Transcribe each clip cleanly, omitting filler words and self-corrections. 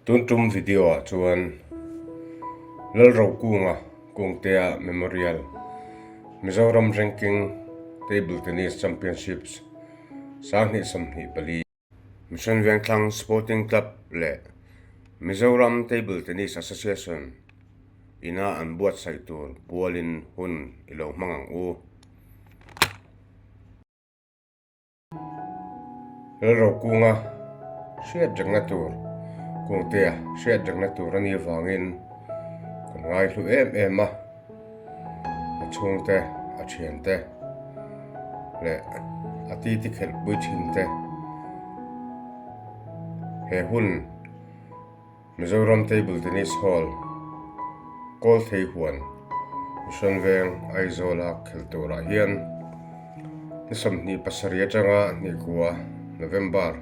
Tun tum video ah chuan Lalrokunga Kungtea Memorial Mizoram Ranking Table Tennis Championships 2024, Mission Vengthlang Sporting Club leh Mizoram Table Tennis Association ina an buatsaih tur pualin hun i lo hmang ang u. Lalrokunga hriat rengna tur, Kungtea hriat rengna tur a nih avangin kan ngaihlu em em a, a chhungte, a thiante leh a titi khelhpui thinte he hun Mizoram Table Tennis Hall, Kawlthei Huan, Mission Veng, Aizawla khelh turah hian ni 27 atanga hnih kua November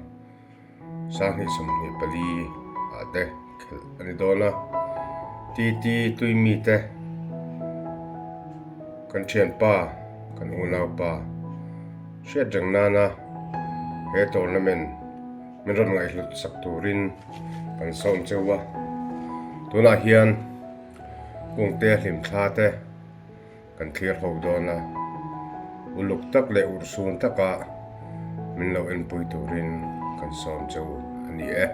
2024 ah te khelh a ni dawn a. TT Tuimi te kan thianpa, kan unaupa hriat reng nana he tournament min rawn ngaihhlut sak turin kan sawm cheu a, tunah hian kungte hlimthla te kan thlir ho dawn a, uluk tak leh urhsun taka min lo enpui turin kan sawm cheu a ni e.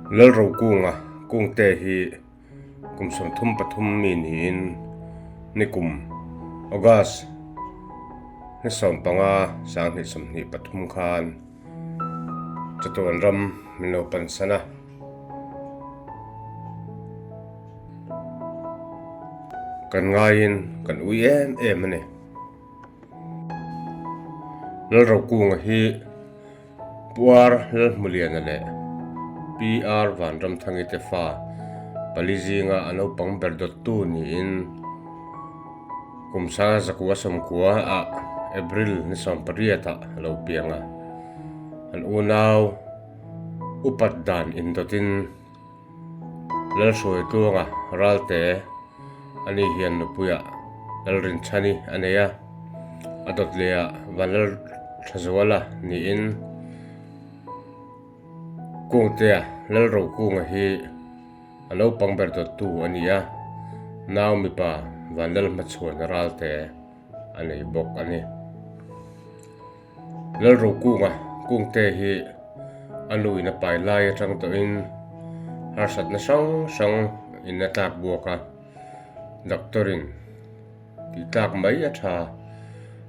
Lalrokunga kungte hi Kum 33 mi niin nikum August ni 15 2023 khan chatuan ram min lo pansan a. Kan ngaiin kan ui em em a ni. Lalrokunga hi Puar Lalhmuliana leh PR Vanramthangi te fa pali zinga a naupang ber dawttu niin kum sanga zakua sawmkua ah April ni 18 ah a lo piang a. An unau upat dan indawtin Lalhruaitluanga Ralte ani hian nupuiah Lalrinchhani a nei a, a dawt lehah Vanlalthazuala niin Kungtea Lalrokunga hi a naupang ber dawttu a ni a, nau mipa Vanlalhmachhuana Ralte a nei bawk a ni. Lalrokunga Kungte hi a nu in a pai lai atang tawhin harsatna hrang hrang in a tlak buak a, doctor in tih tlak mai a tha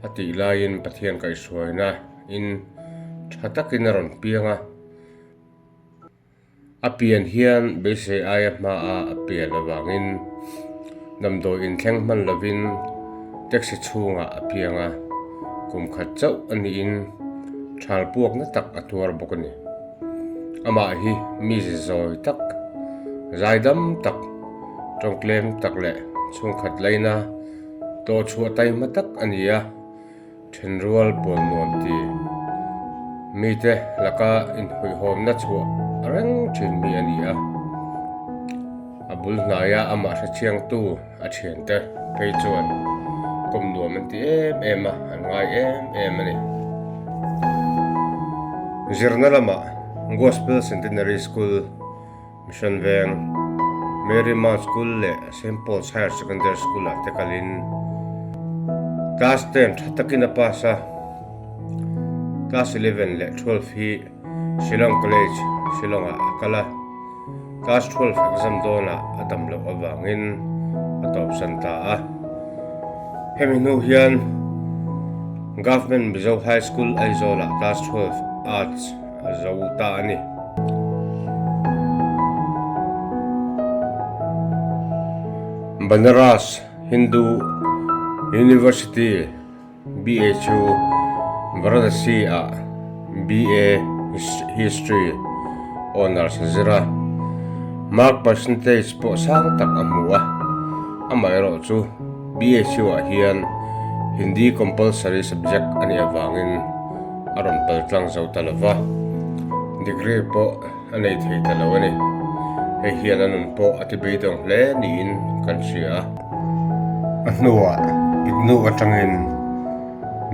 a tih laiin Pathian kaihhruaina in tha takin a rawn piang a. A pian hian beisei aia hmaa a pian avangin damdawi inthleng hman lovin taxi chhungah a piang a, kum khat chauh a niin thal puakna tak a tuar bawk a ni. Amah hi mi zi zawi tak, zaidam tak, tawngtlem tak leh chhungkhat laina tawhchhuah taima tak a ni a. Thenrual pawl nuam ti mite laka inhawihhawmna chhuah reng thin mi a ni a, a bul hnaia amah hrechiangtu a thiante phei chuan kawm nuam an ti em em a, an ngai em em a ni. Zirna lamah Gospel Centenary School Mission Veng, Mary Mount School leh Saint Paul's Higher Secondary School ah te kalin Class ten tha takin a pass a, Class 11 leh 12 hi Shillong College, Shillong ah a kal a, Class 12 exam dawnah a dam loh avangin a tawpsan ta a. Hemi hnu hian Government Mizo High School, Aizawl ah Class 12 Arts a zo ta a ni. Banaras Hindu University, BHU, Varanasi ah BA History Honours a zir a, mark percentage pawh sang tak a hmu a, amaherawh chu BHU ah hian Hindi compulsory subject a nih avangin a rawn pal tlang zo ta lo va, degree pawh a nei thei ta lo a ni. Hei hian a nun pawh a ti beidawng hle niin kan hria a. A hnuah IGNOU atangin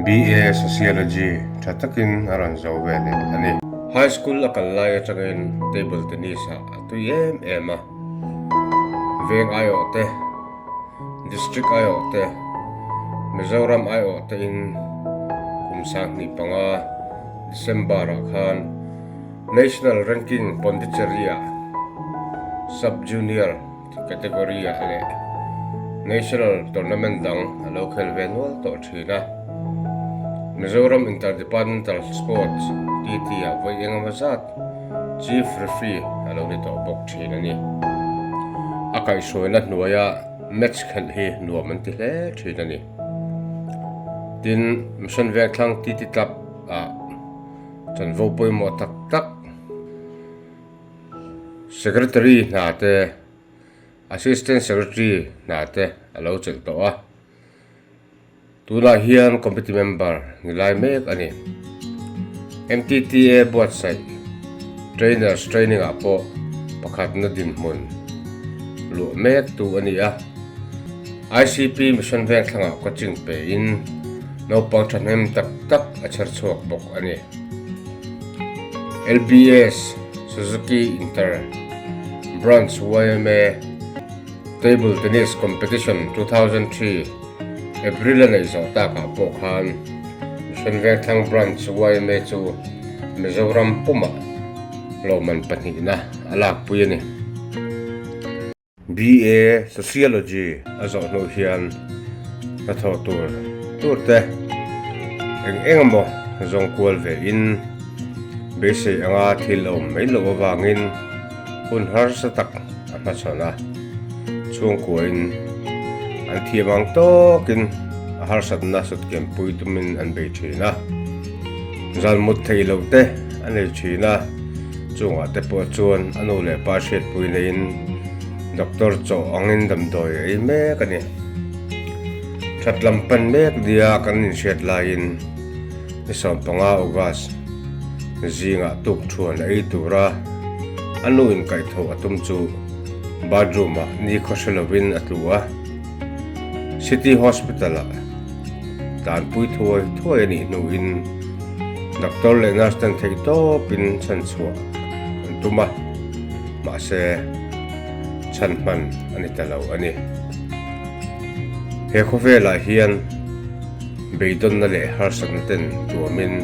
BA Sociology tha takin a rawn zo ve leh a ni. High School a kal lai atangin table tennis ah a tui em em a, veng aiawh te, District aiawh te, Mizoram aiawh te in kum 2005 December ah khan National Ranking Pondicherry ah Sub Junior category ah leh National Tournament dang a lo khel ve nual tawh thin a. Mizoram Inter-Departmental Sports TT ah vawi engemaw zat Chief Referee a lo ni tawh bawk thin a ni. A kaihhruaina hnuaia match khelh hi nuam an ti hle thin a ni. Tin, Mission Vengthlang TT Club ah chanvo pawimawh tak tak Secretary hna te, Assistant Secretary hna te a lo chelh tawh a. Tunah hian Committee Member ni lai mek a ni. MTTA buatsaih Trainers Training ah pawh pakhatna dinhmun luah mek tu a ni a. ICP Mission Vengthlangah coaching pein naupang thahnem tak tak a chher chhuak bawk a ni. LBS Suzuki Inter Branch yma Table Tennis Competition 2003 April a neih zawh takah pawh khan Mission Vengthlang Branch yma chu Mizoram pumah lawmman pahnihna a lakpui a ni. BA Sociology a zawh hnu hian hnathawh tur tur te eng eng emaw zawng kual ve in beisei anga thil a awm mai loh avangin hun harsa tak a hmachhawn a, chhungkuain an thiam ang tawkin a harsatna sutkiampui tumin an bei thin a, zan mut theih loh te a nei thin a. Chungah te pawh chuan a nu leh pa hriatpui neiin doctor chawh angin damdawi a ei mek a ni. That lam pan mek nia kan inhriat laiin ni 15 August zingah tuk thuan a ei tura a nu inkaihthawh a tum chu bathroom ah nikhaw hre lovin a tlu a, City Hospital ah Tanpui thuai thuai a nih hnuin doctor leh nurse ten theih tawpin chhan chhuah an tum a, mahse chhan hman a ni ta lo a ni. He khawvelah hian beidawnna leh harsatna ten tuamin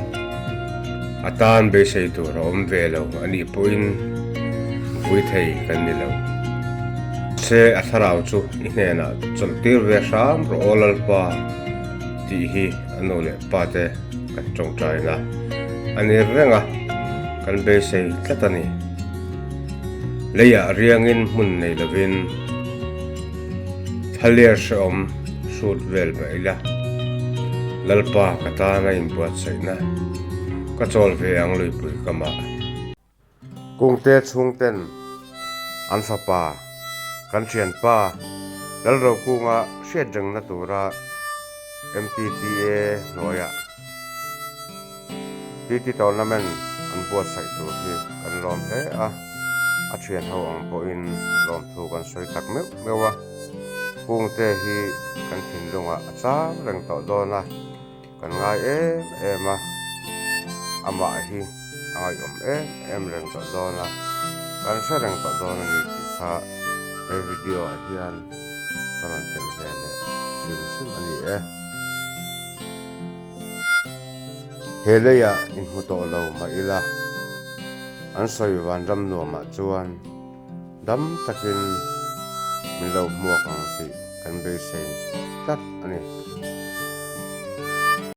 a tan beisei tur a awm ve lo a nih pawhin vui thei kan ni lo. Se a thlarau chu i hnenah chawlhtir ve hram rawh aw Lalpa tih hi a nu leh pa te kan tawngtaina a ni reng a, kan beisei tlat a ni. Leiah riangin hmun nei lovin thlaler hrehawm hrut vel mah ila, Lalpa ka tana inbuatsaihna ka chawl ve ang luipui kamah. Kungte chhungten an fapa, kan thianpa Lalrokunga hriatrengna tura MTTA hnuaiah TT Tournament an buatsaih tur hi kan lawm hle a, a thian ho ang pawhin lawmthu kan sawi tak meuh meuh a. Kungte hi kan thinlungah a chang reng tawh dawn a. Kan ngai em em a, amah hi a ngaihawm em em reng tawh dawn a, kan hre reng tawh dawn a ni tih kha he video ah hian ka rawn telh ve leh hrim hrim a ni e. He leiah inhmu tawh lo mah ila, an sawi vanram nuamah chuan Dam takin min lo hmuak ang tih kan beisei tlat a ni.